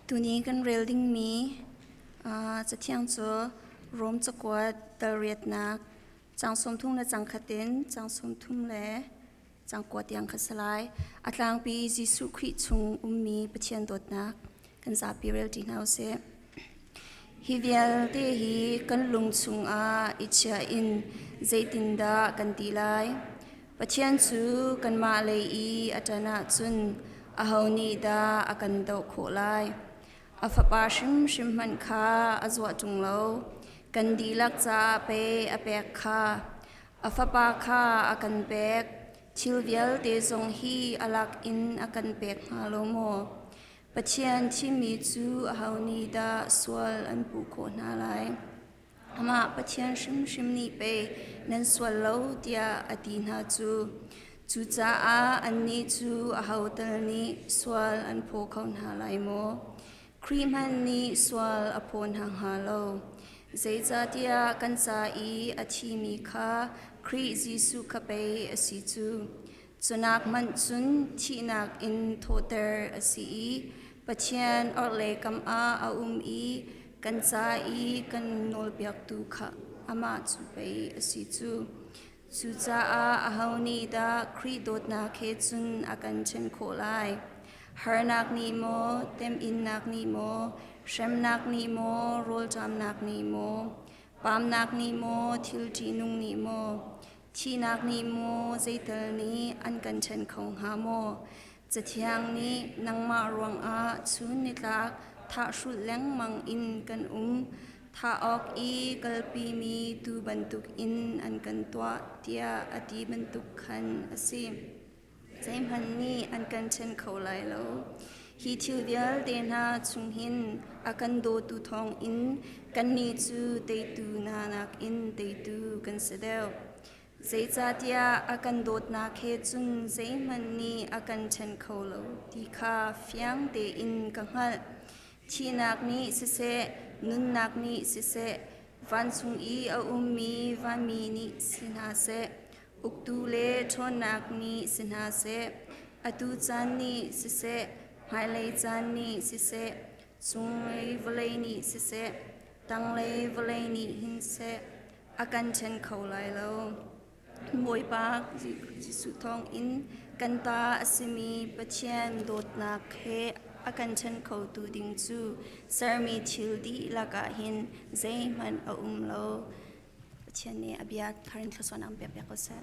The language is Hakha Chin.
Tuni kan rel dingmi cathiang cu Rom cakuat talriatnak caang 30 le caang khat in caang 30 le caang kua tiang kha si lai. A tlangpi Jesuh Khrih chung ummi Pathian dawtnak kan zapi rel ṭi hna usih. Hi vialte hi kan lung chungah i chiah in zeitindah kan ti lai? Pathian cu kanmah lei i a ṭan ahcun aho nih dah a kan doh khawh lai? A Fapa hrimhrim hmanh kha a zuah ṭung lo. Kan dihlak caah pei a pek kha. A Fapa kha a kan pek. Thil vialte zong hi a lak in a kan pek hnga lo maw? Pathian thimmi cu aho nih dah sual an puh khawh hna lai? Amah Pathian hrimhrim nih pei nan sual lo tiah a ti hna cu. Cucaah annih cu aho tal nih sual an phaw kho hna lai maw? Khrih hmanh nih sual a phaw hna hnga lo. Zeicahtiah kan ca i a thimi kha Khrih Jesuh kha pei a si cu. Cunak hmanh cun thihnak in thawhter a si i Pathian orhlei kam ah a um i kan ca i kan nawlpiaktu kha amah cu pei a si cu. Cucaah aho nih dah Khrih dawtnak he cun a kan ṭhen khawh lai? Harnak nih maw, temhinnak nih maw, hremnak nih maw, rawlṭamnak nih maw, pamnak nih maw, thil ṭihnung nih maw, Thihnak nih maw zeital nih an kan ṭhen kho hnga maw? Cathiang nih nangmah ruangah chun nitlak thahhrulh lengmang in kan um. Thah awk i kalpimi tuu bantukin an kan tuah tiah a ti bantuk khan a si. Zeihmanh nih an kan ṭhen kho lai lo. Hi thil vialte hna chung hin a kan dawtu thawngin kannih cu teitu hna nakin teitu kan si deuh. Zeicahtiah a kan dawtnak he cun zeihmanh nih a kan ṭhen kho lo ti kha fiang tein ka hngalh. Thihnak nih siseh, nunnak nih siseh, vancung i a ummi vanmi nih si hna seh, Uktu le ṭhawnnak nih si hna seh, atu caan nih siseh, hmailei caan nih siseh, cunglei vawlei nih siseh, tanglei vawlei nih hin seh, a kan ṭhen kho lai lo. Bawipa Jesuh thawngin kan ta a simi Pathian dawtnak he a kan ṭhen khotu ding cu sermi thil dihlak ah hin zeihmanh a um lo. Pathian nih a bia thar in thluachuahnak an pek piak ko seh.